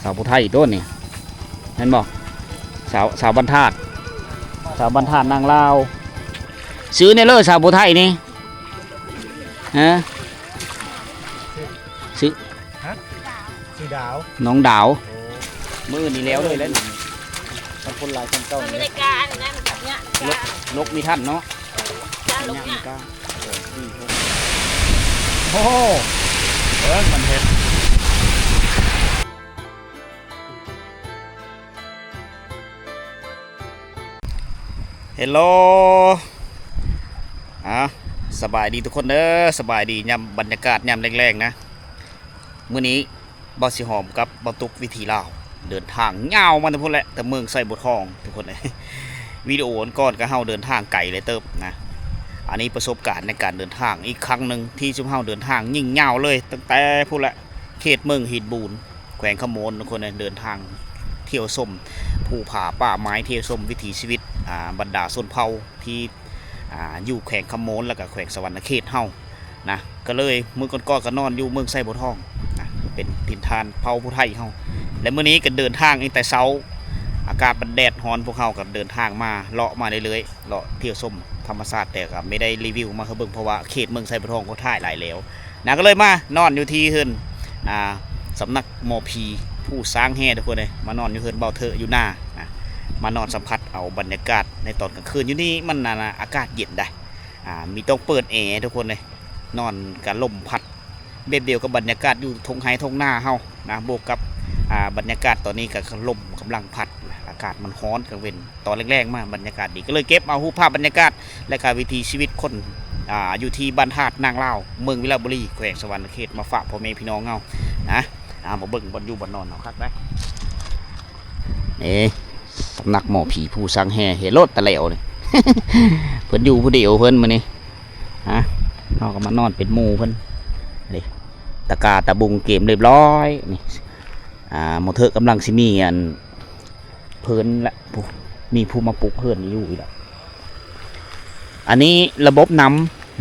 ສາວຜູ້ໄທໂຕນີ້ ແມ່ນບໍ່? ສາວ ສາວບ້ານທາດ ສາວບ້ານທາດນາງລາວ. ຊື່ແນ່ເລີສາວຜູ້ໄທນີ້ ຮະ? ຊື່ ຮະ? ຊື່ດາວ ນ້ອງດາວ. ໂອ້ ມື້ນີ້ແລ້ວເລີຍແຫຼະ ມັນຄົນຫຼາຍຄົນເກົ່ານີ້ແຫຼະ. ໂອ້ ເບິ່ງມັນເຮັດ. ເຮລໂລ ອ່າ ສະບາຍດີທຸກຄົນເດີ ສະບາຍດີຍາມບັນຍາກາດຍາມແລງໆນະ. ມື້ນີ້ບ່າວສີຫອມກັບບ່າວຕຸກວິຖີລາວ ເດີນທາງຍາວມາແຕ່ພຸ້ນແຫຼະ ແຕ່ເມືອງໄຊບົວທອງທຸກຄົນເອີຍ. ວິດີໂອກ່ອນໆກໍເຮົາເດີນທາງໄກຫຼາຍເຕີບນະ. ອັນນີ້ປະສົບການໃນການເດີນທາງອີກຄັ້ງໜຶ່ງ ທີ່ຊຸມເຮົາເດີນທາງຍິ່ງຍາວເລີຍ ຕັ້ງແຕ່ພຸ້ນແຫຼະ ເຂດເມືອງຫີນບູນ ແຂວງຄຳມ່ວນ ທຸກຄົນເດີນທາງທ່ຽວຊົມພູຜາປ່າໄມ້ ທ່ຽວຊົມວິຖີຊີວິດ ອ່າ ບັນດາຊົນເຜົ່າທີ່ ອ່າ ຢູ່ແຂວງຄຳມ່ວນ ແລ້ວກໍແຂວງສະຫວັນນະເຂດເຮົານະ. ກໍເລີຍມື້ກ່ອນໆກໍນອນຢູ່ເມືອງໄຊບົວທອງນະ ເປັນຖິ່ນຖານເຜົ່າຜູ້ໄທເຮົາ ແລະ ມື້ນີ້ກໍເດີນທາງຕັ້ງແຕ່ເຊົ້າ ອາກາດມັນແດດຮ້ອນ ພວກເຮົາກໍເດີນທາງມາເລາະມາເລື້ອຍໆ ເລາະທ່ຽວຊົມທຳມະຊາດ ແຕ່ກໍບໍ່ໄດ້ຣີວິວມາໃຫ້ເບິ່ງ ເພາະວ່າເຂດເມືອງໄຊບົວທອງກໍຖ່າຍຫຼາຍແລ້ວ ນະ. ກໍເລີຍມານອນຢູ່ທີ່ເຮືອນ ອ່າ ສຳນັກໝໍຜີຜູ້ຊ້າງແຮ່ ທຸກຄົນເອີຍ ມານອນຢູ່ເຮືອນເບົາເທີຢູ່ໜ້ານະ. ມານອນສຳຜັດເອົາບັນຍາກາດໃນຕອນກາງຄືນຢູ່ນີ້ ມັນ ອາ ອາກາດເຢັນໄດ໋ ອ່າ ມີຕ້ອງເປີດແອ ທຸກຄົນເອີຍ ນອນກະລົມພັດ ແບບດຽວກັບບັນຍາກາດຢູ່ທົ່ງໄຮ່ທົ່ງນາເຮົານະ ບວກກັບ ອ່າ ບັນຍາກາດຕອນນີ້ກໍລົມກຳລັງພັດ ອາກາດມັນຮ້ອນກາງເວັນ ຕອນແລງໆມາບັນຍາກາດດີ ກໍເລີຍເກັບເອົາຮູບພາບບັນຍາກາດ ແລະກະວິຖີຊີວິດຄົນ ອ່າ ຢູ່ທີ່ບ້ານທາດນາງລາວ ເມືອງວິລະບູລີ ແຂວງສະຫວັນນະເຂດ ມາຝາກພໍ່ແມ່ພີ່ນ້ອງເຮົານະ. ເອົາ ມາເບິ່ງບ່ອນຢູ່ບ່ອນນອນເຮົາຄັກໄດ໋. ເອີ ສຳນັກໝໍຜີຜູ້ຊ້າງແຮ່ ເຮັດໂລດຕະແຫຼວນີ້ ເພິ່ນຢູ່ຜູ້ດຽວເພິ່ນມື້ນີ້ ຮະ ເຮົາກໍມານອນເປັນໝູ່ເພິ່ນ ນີ້ ຕະກາຕະບຸງກຽມຮຽບຮ້ອຍນີ້. ອ່າ ໝໍເທີກຳລັງຊິມີອັນ ເພິ່ນລະ ຜູ້ ມີຜູ້ມາປຸກເຮືອນຢູ່ອີກລະ. ອັນນີ້ລະບົບນ້ຳ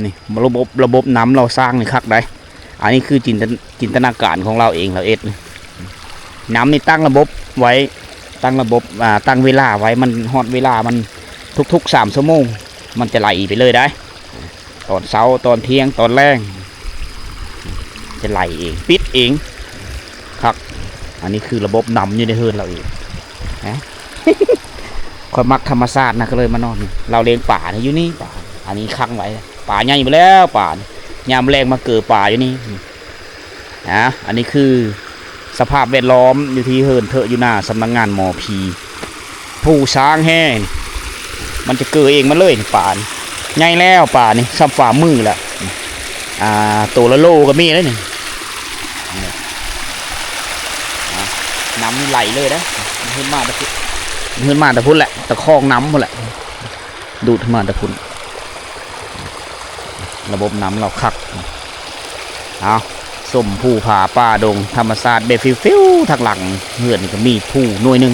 ນີ້ ລະບົບ ລະບົບນ້ຳລາວສ້າງນີ້ຄັກໄດ໋. ອັນນີ້ຄືຈິນຕະ ຈິນຕະນາການຂອງລາວເອງ ລາວເຮັດນີ້ ນ້ຳນີ້ຕັ້ງລະບົບໄວ້ ຕັ້ງລະບົບ ອ່າ ຕັ້ງເວລາໄວ້ ມັນຮອດເວລາມັນ ທຸກໆສາມຊົ່ວໂມງ ມັນຈະໄຫຼໄປເລີຍໄດ໋. ຕອນເຊົ້າ ຕອນທ່ຽງ ຕອນແລງ ຈະໄຫຼເອງ ປິດເອງ ຄັກ. ອັນນີ້ຄືລະບົບນ້ຳຢູ່ໃນເຮືອນລາວເອງນະ. ຂ້ອຍມັກທຳມະຊາດນະ ກໍເລີຍມານອນ. ລາວລ້ຽງປາຢູ່ນີ້ ປາ ອັນນີ້ຂັງໄວ້ ປາໃຫຍ່ໝົດແລ້ວ ປາ ຍາມແລງມາເກີປາຢູ່ນີ້. ນະ ອັນນີ້ຄືສະພາບແວດລ້ອມຢູ່ທີ່ເຮືອນເທີຢູ່ໜ້າສຳນັກງານໝໍຜີ ຜູ້ຊ້າງແຮ່ ມັນຈະເກີເອງມັນເລີຍ ປານີ້ ໃຫຍ່ແລ້ວ ປານີ້ສ່ຳຝ່າມືແລ້ວ. ອ່າ ໂຕລະໂລກໍມີເດ້ນີ້ ນ້ຳນີ້ໄຫຼເລີຍເດ້ ຂຶ້ນມາແຕ່ພຸ້ນ ຂຶ້ນມາແຕ່ພຸ້ນແຫຼະ ຕະຄອງນ້ຳພຸ້ນແຫຼະ ດູດມາແຕ່ພຸ້ນ. ລະບົບນ້ຳລາວຄັກ. ເອົາ ຊົມພູຜາປ່າດົງ ທຳມະຊາດແບບຟິວໆ ທາງຫຼັງເຮືອນກໍມີພູໜ່ວຍໜຶ່ງ.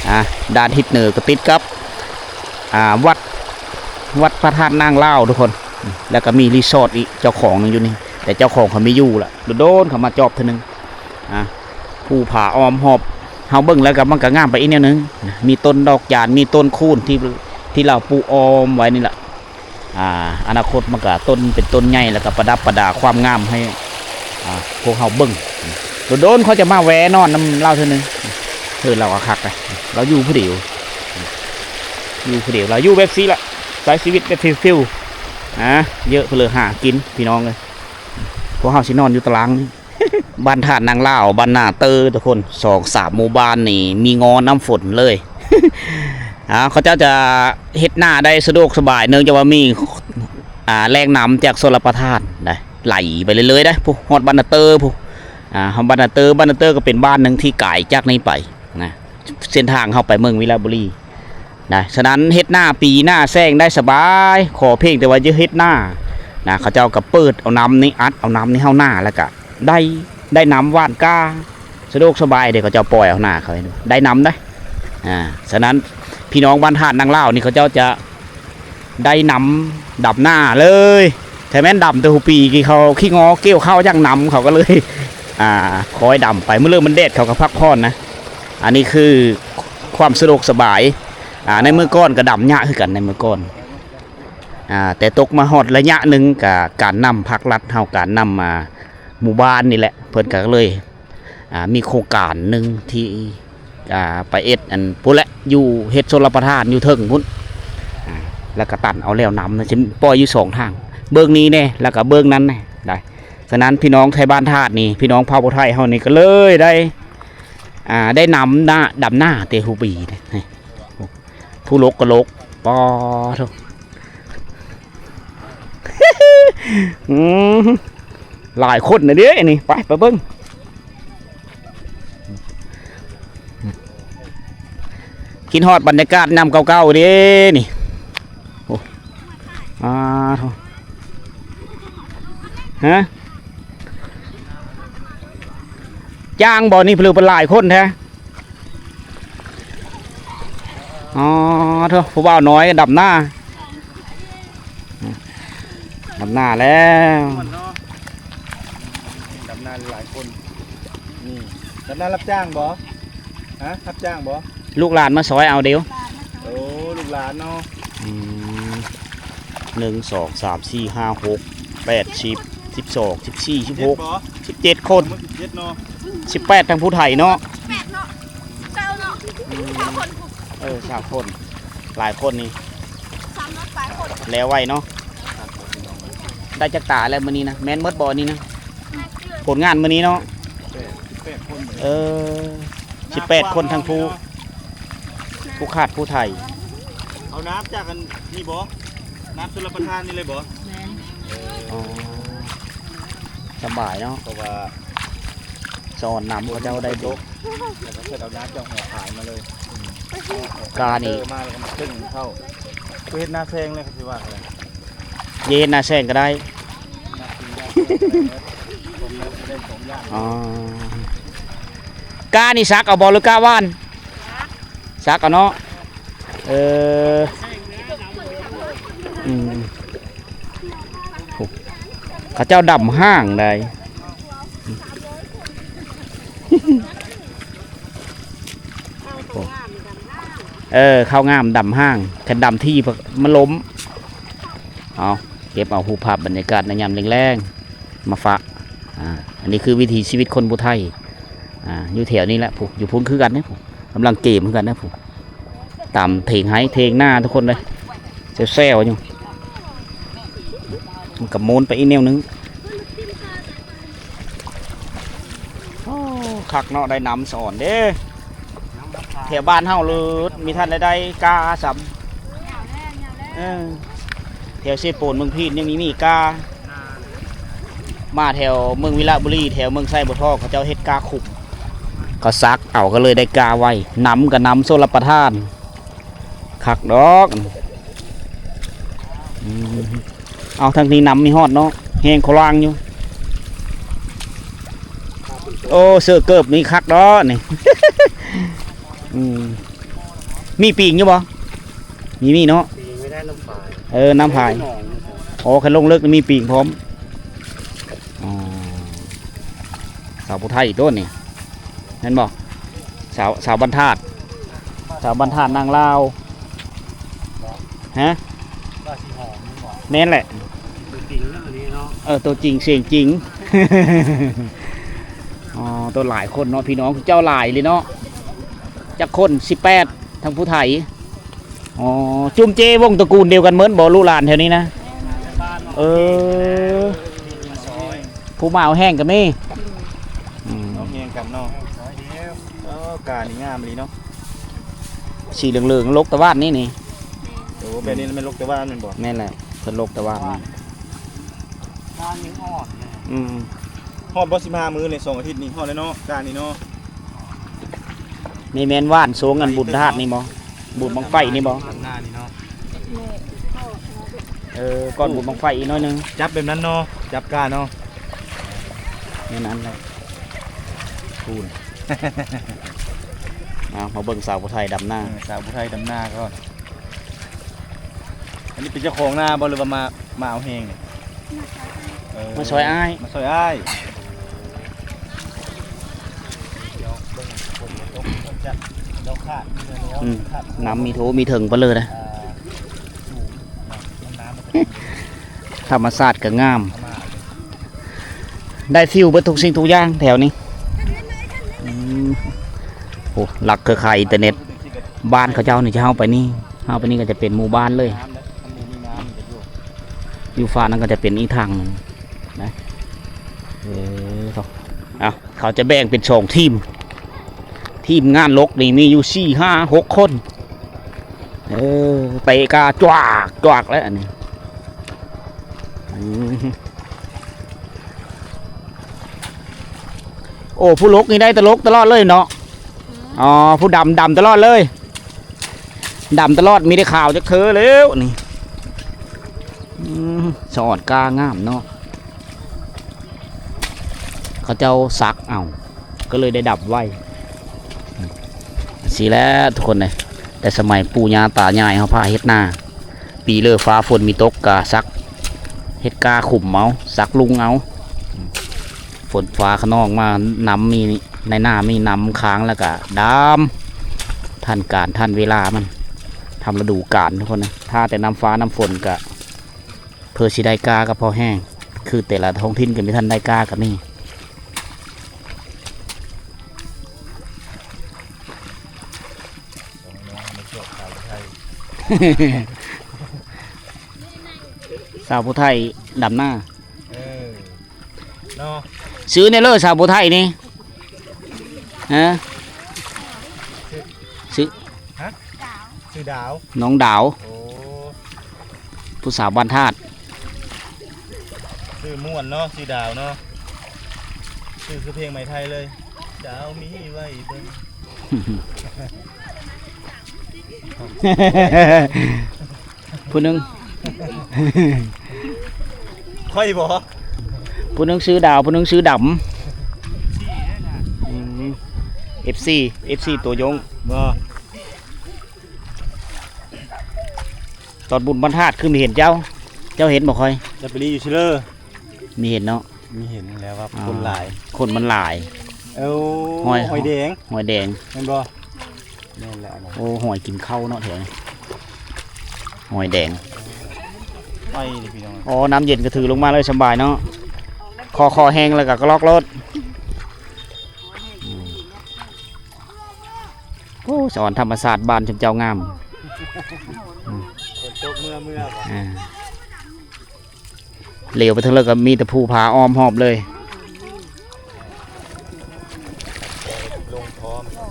ອ່າ ດ້ານທິດເໜືອກໍຕິດກັບ ອ່າ ວັດ ວັດພະທາດນາງລາວ ທຸກຄົນ. ແລ້ວກໍມີຣີສອດອີກ ເຈົ້າຂອງໜຶ່ງຢູ່ນີ້ ແຕ່ເຈົ້າຂອງເຂົາບໍ່ຢູ່ລະ ໂດນໆເຂົາມາຈອບເທື່ອໜຶ່ງ. ອ່າ ພູຜາອ້ອມຮອບ ເຮົາເບິ່ງແລ້ວກໍມັນກໍງາມໄປອີກແນວໜຶ່ງນະ ມີຕົ້ນດອກຈານ ມີຕົ້ນຄູນທີ່ ທີ່ລາວປູກອ້ອມໄວ້ນີ້ລະ. ອ່າ ອະນາຄົດມັນກໍຕົ້ນເປັນຕົ້ນໃຫຍ່ ແລ້ວກໍປະດັບປະດາຄວາມງາມໃຫ້ ອ່າ ພວກເຮົາເບິ່ງ. ໂດນໆຂ້ອຍຈະມາແວ່ນອນນຳລາວເທື່ອໜຶ່ງ. ເອີ ລາວກໍຄັກນະ ລາວຢູ່ຜູ້ດຽວ ຢູ່ຜູ້ດຽວ ລາວຢູ່ແບບຊີ້ລະ ໃຊ້ຊີວິດແບບຟິວໆ ນະ ເຍາະເພີນຫາກິນ ພີ່ນ້ອງເອີຍ. ພວກເຮົາຊິນອນຢູ່ຕາລາງນີ້. ບ້ານທາດນາງລາວ ບ້ານນາເຕີ ທຸກຄົນ ສອງສາມໝູ່ບ້ານນີ້ມີງໍນ້ຳຝົນເລີຍ. ອ່າ ເຂົາເຈົ້າຈະເຮັດນາໄດ້ສະດວກສະບາຍ ເນື່ອງຈາກວ່າມີ ອ່າ ແຫຼ່ງນ້ຳຈາກຊົນລະປະທານໄດ໋ ໄຫຼໄປເລື້ອຍໆໄດ໋ ພຸ້ນ ຮອດບ້ານນາເຕີພຸ້ນ. ອ່າ ຮອດບ້ານນາເຕີ ບ້ານນາເຕີກໍເປັນບ້ານໜຶ່ງທີ່ໄກຈາກນີ້ໄປນະ ເສັ້ນທາງເຮົາໄປເມືອງວິລະບູລີ. ນະ ສະນັ້ນເຮັດນາປີໜ້າແຊງໄດ້ສະບາຍ ຂໍພຽງແຕ່ວ່າຢ່າເຮັດນານະ ເຂົາເຈົ້າກໍເປີດເອົານ້ຳນີ້ ອັດເອົານ້ຳໃນເຮົານາ ແລ້ວກໍໄດ້ ໄດ້ນ້ຳຫວ່ານກ້າ ສະດວກສະບາຍເດ້ ເຂົາເຈົ້າປ່ອຍເອົານາເຂົາໃຫ້ໄດ້ນ້ຳໄດ໋. ອ່າ ສະນັ້ນພີ່ນ້ອງບ້ານທາດນາງລາວນີ້ ເຂົາເຈົ້າຈະໄດ້ນ້ຳດຳນາເລີຍ ແທ້ແມ່ນດຳແຕ່ຫົວປີ ທີ່ເຂົາຂີ້ງໍກ່ຽວເຂົ້າຢ່າງນຳ ເຂົາກໍເລີຍ ອ່າ ຄ່ອຍດຳໄປ ມື້ເລີ່ມມັນແດດເຂົາກໍພັກຜ່ອນນະ. ອັນນີ້ຄືຄວາມສະດວກສະບາຍ ອ່າ ໃນມື້ກ່ອນກໍດຳຍາກຄືກັນ ໃນມື້ກ່ອນ ອ່າ ແຕ່ຕົກມາຮອດໄລຍະໜຶ່ງ ກະການນຳພາກລັດເຮົາ ການນຳ ອ່າ ໝູ່ບ້ານນີ້ແຫຼະ ເພິ່ນກໍເລີຍ ອ່າ ມີໂຄງການໜຶ່ງທີ່ ອ່າ ໄປເຮັດອັນພຸ້ນແຫຼະ ຢູ່ເຮັດຊົນລະປະທານຢູ່ເທິງພຸ້ນ ອ່າ ແລ້ວກໍຕັນເອົາແລ້ວນຳ ຊິປ່ອຍຢູ່ສອງທາງ ເບິ່ງນີ້ແດ່ ແລ້ວກໍເບິ່ງນັ້ນແດ່ ໄດ້. ສະນັ້ນ ພີ່ນ້ອງໄທບ້ານທາດນີ້ ພີ່ນ້ອງເຜົ່າຜູ້ໄທເຮົານີ້ກໍເລີຍໄດ້ ອ່າ ໄດ້ນຳນາ ດຳນາແຕ່ຮູ້ປີເດ້ ຜູ້ລົກກໍລົກ ປາໂທ້ ອືມ ຫຼາຍຄົນນະເດ້ນີ້ ໄປ ໄປເບິ່ງ ຄິດຮອດບັນຍາກາດຍາມເກົ່າໆເດ້ນີ້ ໂອ້ ອາໂທ້ ຮະ ຈ້າງບໍ່ນີ້ ຫຼືເປັນຫຼາຍຄົນແທ້? ອໍ ໂທ້ ຜູ້ບ່າວນ້ອຍດຳນາ ດຳນາແລ້ວ ດຳນາຫຼາຍຄົນ ນີ້ ດຳນາຮັບຈ້າງບໍ່? ຮະ ຮັບຈ້າງບໍ່? ລູກຫຼານມາຊ່ອຍເອົາເດວ ໂອ້ ລູກຫຼານເນາະ ອືມ ໜຶ່ງ ສອງ ສາມ ສີ່ ຫ້າ ຫົກ ແປດ ສິບ ສິບສອງ ສິບສີ່ ສິບຫົກ ສິບເຈັດຄົນ ສິບເຈັດເນາະ ສິບແປດທັງຜູ້ໄທເນາະ ແປດເນາະ ຊາວເນາະ ຊາວຄົນ ເອີ ຊາວຄົນ ຫຼາຍຄົນນີ້ ສາມຮ້ອຍປາຍຄົນ ແລ້ວໄວເນາະ ໄດ້ຈັກຕາແລ້ວມື້ນີ້ນະ ແມ່ນໝົດບໍ່ນີ້ນະ ຜົນງານມື້ນີ້ເນາະ ເອີ ສິບແປດຄົນ ທັງຜູ້ ຜູ້ຂາດຜູ້ໄທ ເອົານ້ຳຈາກອັນນີ້ບໍ່? ນ້ຳຊົນລະປະທານນີ້ເລີຍບໍ່? ແມ່ນ ອໍ ສະບາຍເນາະ ເພາະວ່າສອນນ້ຳເຂົາເຈົ້າໄດ້ ແລ້ວກໍເພິ່ນເອົານ້ຳຈາກຫົວພາຍມາເລີຍ ການີ້ ມາແລ້ວກໍມາເຄິ່ງເຂົ້າ ຄືເຮັດນາແຊງເລີຍ ເຂົາຊິວ່າ ຢ່າເຮັດນາແຊງກໍໄດ້ ອໍ ກ້ານີ້ສັກເອົາບໍ່ ຫຼືກ້າຫວ່ານ? ສັກເອົາເນາະ ເອີ ອືມ ໂອ້ ເຂົາເຈົ້າດຳຫ້າງໃດ ໂອ້ ເອີ ເຂົ້າງາມດຳຫ້າງ ຄັນດຳຖີ່ມັນລົ້ມ ເອົາ ເກັບເອົາຮູບພາບບັນຍາກາດໃນຍາມແລງໆ ມາຝາກ ອ່າ ອັນນີ້ຄືວິຖີຊີວິດຄົນຜູ້ໄທ ອ່າ ຢູ່ແຖວນີ້ແຫຼະ ຜູ້ ຢູ່ພຸ້ນຄືກັນເດ້ ຜູ້ ກຳລັງເກມຄືກັນເດ້ ຜູ້ ຕາມເຖງໄຮ່ເຖງນາທຸກຄົນເລີຍ ແຊວໆຢູ່ ມັນກໍມ່ວນໄປອີກແນວໜຶ່ງ ໂອ້ ຄັກເນາະ ໄດ້ນ້ຳສອນເດ້ ແຖວບ້ານເຮົາເລີດ ມີທ່ານໄດ້ໄດ້ກ້າຊ້ຳ ເອີ ແຖວເຊໂປນ ເມືອງພີນ ຍັງມີ ມີກ້າ ມາແຖວເມືອງວິລະບູລີ ແຖວເມືອງໄຊບົວທອງ ເຂົາເຈົ້າເຮັດກ້າຂຸມ ເຂົາສັກເອົາ ກໍເລີຍໄດ້ກ້າໄວ ນ້ຳກໍນ້ຳຊົນລະປະທານ ຄັກດອກ ອືມ ເອົາ ທາງນີ້ນ້ຳມີຮອດເນາະ ແຮງຂວາງຢູ່ ໂອ້ ເສື້ອເກີບນີ້ຄັກດອກນີ້ ອືມ ມີປີງຢູ່ບໍ່? ມີ ມີເນາະ ປີງໄດ້ນ້ຳພາຍ ເອີ ນ້ຳພາຍ ອໍ ຄັນລົງເລິກນີ້ມີປີງພ້ອມ ອໍ ສາວຜູ້ໄທຕົວນີ້ ແມ່ນບໍ່? ສາວ ສາວບ້ານທາດ ສາວບ້ານທາດນາງລາວ ຮະ ວ່າຊິຫອມແມ່ນບໍ່? ແມ່ນແຫຼະ ຕົວຈິງເນາະ ອັນນີ້ເນາະ ເອີ ຕົວຈິງສຽງຈິງ ອໍ ຕົວຫຼາຍຄົນເນາະ ພີ່ນ້ອງເຈົ້າຫຼາຍເລີຍເນາະ ຈັກຄົນ? ສິບແປດ ທັງຜູ້ໄທ ອໍ ຈຸມເຈວົງຕະກູນດຽວກັນໝົດບໍ່ ລູກຫຼານແຖວນີ້ນະ? ເອີ ຜູ້ມາເອົາແຮງກໍມີ ອືມ ເອົາແຮງກັນເນາະ ເອີ ການີ້ງາມອີ່ຫຼີເນາະ ສີເຫຼືອງໆ ລົກຕາວານນີ້ນີ້ ໂອ້ ແບບນີ້ແມ່ນລົກຕາວານແມ່ນບໍ່? ແມ່ນແຫຼະ ເພິ່ນລົກຕາວານນີ້ ການີ້ອ່ອນ ອືມ ຮອດບໍ່ ສິບຫ້າມື້ນີ້ ສອງອາທິດນີ້ ຮອດແລ້ວເນາະ ການີ້ເນາະ ນີ້ແມ່ນຫວ່ານຊ່ວງອັນບຸນທາດນີ້ບໍ່? ບຸນບັ້ງໄຟນີ້ບໍ່? ເອີ ກ່ອນບຸນບັ້ງໄຟອີກໜ້ອຍໜຶ່ງ ຈັບແບບນັ້ນເນາະ ຈັບກ້າເນາະ ແມ່ນອັນນັ້ນ ພຸ້ນ ເອົາ ມາເບິ່ງສາວຜູ້ໄທດຳນາ ເອີ ສາວຜູ້ໄທດຳນາກ່ອນ ອັນນີ້ເປັນເຈົ້າຂອງນາບໍ່ ຫຼືວ່າມາ ມາເອົາແຮງນີ້? ເອີ ມາຊ່ອຍອ້າຍ ມາຊ່ອຍອ້າຍ ໂ ຈັດດອກຂາດມີແລ້ວ ອືມ ຂາດ ນ້ຳມີໂຖມີເຖິງເບີດເລີຍນະ ອ່າ ສູງເນາະ ນ້ຳມັນຈະ ທຳມະຊາດກໍງາມ ໄດ້ຟິວເບິດທຸກສິ່ງທຸກຢ່າງແຖວນີ້ ອືມ ໂອ້ ຫຼັກເຄືອຂ່າຍອິນເຕີເນັດ ບ້ານເຂົາເຈົ້ານີ້ຈະເຂົ້າໄປນີ້ ເຂົ້າໄປນີ້ກໍຈະເປັນໝູ່ບ້ານເລີຍ ຢູ່ຟາກນັ້ນກໍຈະເປັນອີກທາງໜຶ່ງນະ ເອີ ເຂົາ ເຂົາຈະແບ່ງເປັນສອງທີມ ທີມງານລົກນີ້ມີຢູ່ສີ່ ຫ້າ ຫົກຄົນ ເອີ ເຕະກາຈວາກຈວາກແລ້ວອັນນີ້ ອືມ ໂອ້ ຜູ້ລົກນີ້ໄດ້ແຕ່ລົກຕະຫຼອດເລີຍເນາະ ອໍ ຜູ້ດຳ ດຳຕະຫຼອດເລີຍ ດຳຕະຫຼອດ ມີແຕ່ຂາວຈັກເທື່ອແລ້ວນີ້ ອືມ ສະອອນກ້າງາມເນາະ ເຂົາເຈົ້າສັກເອົາ ກໍເລີຍໄດ້ດຳໄວ ຊີ້ແຫຼະທຸກຄົນເອີຍ ແຕ່ສະໄໝປູ່ຍ່າຕາຍາຍເຮົາພາເຮັດນາ ປີເລີຟ້າຝົນມີຕົກກະສັກ ເຮັດກ້າຄຸມເອົາ ສັກລຸງເອົາ ຝົນຟ້າຂະນອງມາ ນ້ຳມີ ໃນນາມີນ້ຳຄ້າງ ແລ້ວກະດຳ ທັນການທັນເວລາມັນ ທຳລະດູການທຸກຄົນເອີຍ ຖ້າແຕ່ນ້ຳຟ້ານ້ຳຝົນກະ ເພື່ອຊິໄດ້ກ້າກໍພໍແຮງ ຄືແຕ່ລະທ້ອງຖິ່ນກໍມີ ທັນໄດ້ກ້າກໍມີ ສາວຜູ້ໄທດຳນາ ເອີ ເນາະ ຊື່ແນ່ເລີສາວຜູ້ໄທນີ້ ຮະ ຊື່ ຮະ? ຊື່ດາວ ນ້ອງດາວ ໂອ້ ຜູ້ສາວບ້ານທາດ ຊື່ມ່ວນເນາະ ຊື່ດາວເນາະ ຊື່ຄືເພງໄໝໄທເລີຍ ດາວມີໄວ້ເບິ່ງ ຜູ້ໜຶ່ງ ຂ້ອຍບໍ? ຜູ້ໜຶ່ງຊື່ດາວ ຜູ້ໜຶ່ງຊື່ດຳ ອືມ ເອັຟຊີ ເອັຟຊີ ຕົວຍົງ ບໍ່ ຕອນບຸນບ້ານທາດຄືມີເຫັນເຈົ້າ ເຈົ້າເຫັນບໍ່ຂ້ອຍ? ຈະໄປລີ້ຢູ່ຊິເລີ ມີເຫັນເນາະ ມີເຫັນແລ້ວວ່າ ອໍ ຄົນຫຼາຍ ຄົນມັນຫຼາຍ ເອົາ ຫອຍ ຫອຍແດງ ຫອຍແດງ ແມ່ນບໍ່? ແມ່ນແຫຼະ ໂອ້ ຫອຍກິນເຂົ້າເນາະແຖວນີ້ ຫອຍແດງ ໄປເດ້ພີ່ນ້ອງ ອໍ ນ້ຳເຢັນກໍຖືລົງມາເລີຍ ສະບາຍເນາະ ຄໍ ຄໍແຫ້ງແລ້ວກໍກະລອກໂລດ ອືມ ໂອ້ ສະອອນທຳມະຊາດບ້ານຊຸມເຈົ້າງາມ ອືມ ຝົນຕົກເມື່ອ ເມື່ອ ອ່າ ຫຼຽວໄປທາງເລີກກໍມີແຕ່ພູຜາອ້ອມຮອບເລີຍ ລົງພ້ອມຄັກ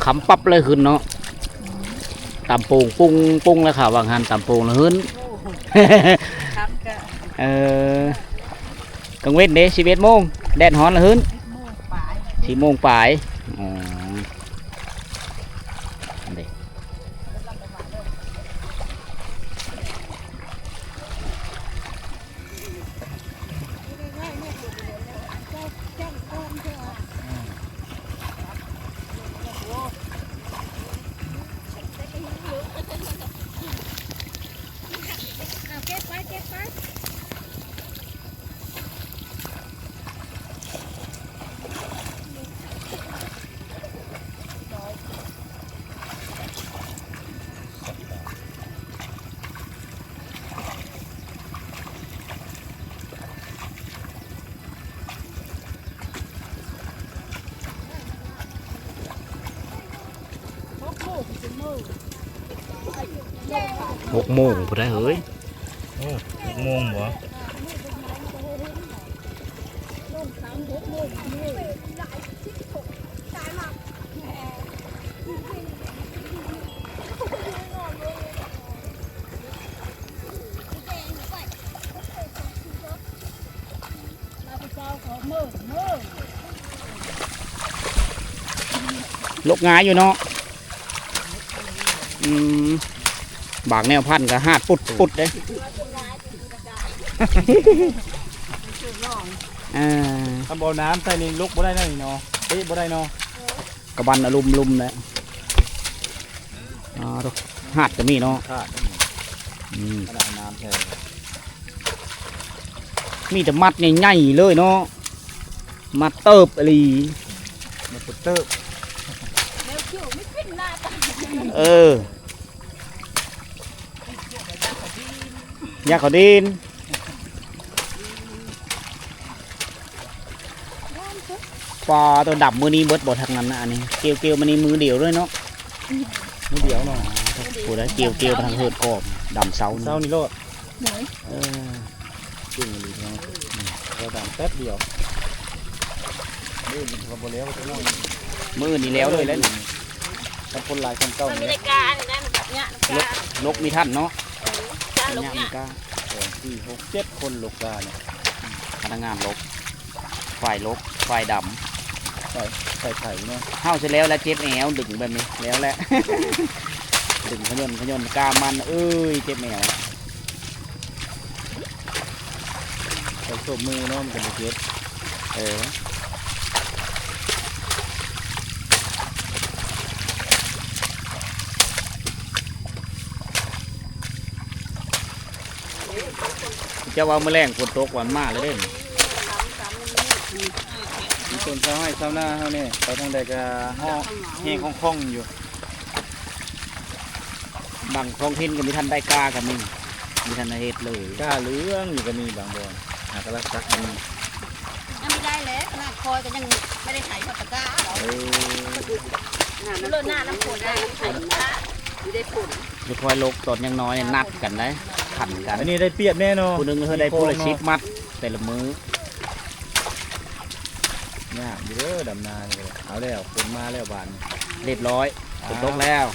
ຄ່ຳປັບເລີຍຂຶ້ນເນາະ ຕຳໂປ່ງປຸ້ງໆ ແລ້ວຂ້າວາງຫັ້ນ ຕຳໂປ່ງລະຫຶ້ນ ຄັກກະ ເອີ ກາງເວັນເດ້ ສິບເອັດໂມງ ແດດຮ້ອນລະຫຶ້ນ ສີ່ໂມງປາຍ ສີ່ໂມງປາຍ ອໍ ອັນເດ້ ເອົາເກັບໄວ້ ເກັບໄວ້. ຫົກໂມງພຸ້ນໃດເຮີ້ຍ. ໂອ້ ຫົກໂມງບໍ? ຫຼົບງ່າຍຢູ່ເນາະ. ອືມ ບາງແນວພັນກໍຫາດປຸດໆເດ້. ເອີ ຖ້າບໍ່ເອົານ້ຳໃສ່ນີ້ ຫຼົບບໍ່ໄດ້ເນາະ ນີ້ເນາະ ເຕະບໍ່ໄດ້ເນາະ. ກະບັນອາລຸມລຸມແຫຼະ. ອໍ ຫາດກໍມີເນາະ. ຫາດກໍມີ. ອືມ ຂະໜາດນ້ຳແທ້. ໂ ມີແຕ່ມັດໃຫຍ່ໆເລີຍເນາະ ມັດເຕີບອີ່ຫຼີ ມັດເຕີບ ແນວຄິວມີຂຶ້ນໜ້າຕາ ເອີ ຢາກເຂົາດີນ ປາ ໂຕດຳມື້ນີ້ເບິດບໍ່ ທາງນັ້ນນະ ອັນນີ້ ກ່ຽວໆມານີ້ມື້ດຽວເລີຍເນາະ ມື້ດຽວເນາະ ຜູ້ໃດກ່ຽວໆທາງເຮີດກອບ ດຳເຊົ້າ ເຊົ້ານີ້ໂລດ ເອີ ເກັ່ງອີ່ຫຼີເນາະ ເຈົ້າດຳແປັບດຽວ ມື້ອື່ນກໍບໍ່ແລ້ວ ມື້ອື່ນນີ້ແລ້ວເລີຍແຫຼະ ຄັນຄົນຫຼາຍສ່ຳເກົ່າ ມັນມີ ນີ້ ລາຍການອັນນັ້ນ ຍະ ລົກ ລົກມີທັນເນາະ ເອີ ກາລົກ ຍະ ຍະ ມີກາ ສອງ ສີ່ ຫົກ ເຈັດ ຄົນລົກການີ້ ພະນັກງານລົກ ຝ່າຍລົກ ຝ່າຍດຳ ຝ່າຍ ຝ່າຍໄຖເນາະ ເຮົາຊິແລ້ວແລ້ວ ເຈັບແອວ ດຶງແບບນີ້ ແລ້ວແຫຼະ ດຶງຂະຍົນ ຂະຍົນ ກ້າມມັນ ເອີຍ ເຈັບແອວ ໃສ່ໂຊບມືເນາະ ມັນກໍບໍ່ເຈັບ ເອີ ເຈົ້າວ່າມື້ແລງຝົນຕົກວ່າມາແລ້ວເດ້ ມີຕົ້ນຊາວໄຮ່ຊາວນາເຮົານີ້ ໄປທາງໃດກໍຮ້ອງແຮງຄ່ອງໆຢູ່ ບາງທ້ອງຖິ່ນກໍມີທັນໄດ້ກ້າກໍມີ ມີທັນໄດ້ເຮັດເລີຍ ກ້າເຫຼືອງຢູ່ກໍມີບາງບ່ອນ ຫາກະລັກສັກກໍມີ ຍັງບໍ່ໄດ້ແຫຼະ ຂະໜາດຂ້ອຍກໍຍັງບໍ່ໄດ້ໄຖຮອດຕະກ້າດອກ ເອີ ໂລດໜ້ານ້ຳຝົນໄດ້ໄຖ ຢູ່ໄດ້ຝົນ ແລ້ວຄ່ອຍລົກຕອນຍັງນ້ອຍ ນັດກັນໄດ໋ ຂັນກັນ ອັນນີ້ໄດ້ປຽບແນ່ເນາະ ຜູ້ໜຶ່ງເຮີດໄດ້ຜູ້ລະສິບມັດ ແຕ່ລະມື້ ຍາກຢູ່ເດີ ດຳນານີ້ກໍໄດ້ ເອົາແລ້ວ ຝົນມາແລ້ວບາດນີ້ ຮຽບຮ້ອຍ ຝົນຕົກແລ້ວ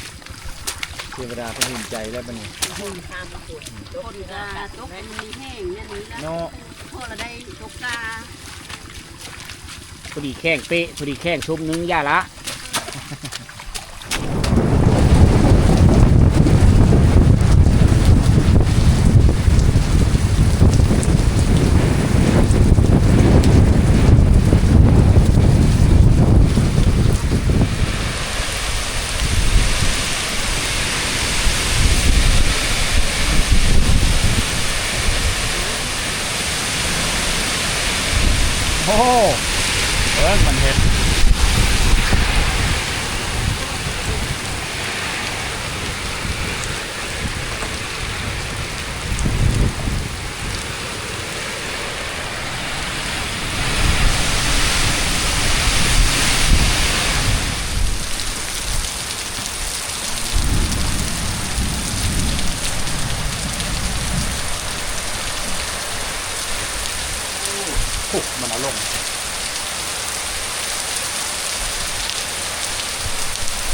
ເທວະດາເພິ່ນອຸ່ນໃຈແລ້ວບາດນີ້ ຝົນກໍຕົກ ມັນມີແຮງແນວນີ້ລະເນາະ ພໍລະໄດ້ຕົກກາ ພໍດີແຂ້ງເປະ ພໍດີແຂ້ງຊຸມໜຶ່ງ ຢ່າລະ. ໂອ້ ເບິ່ງມັນເຮັດ ໂອ້ ມັນເອົາລົງ.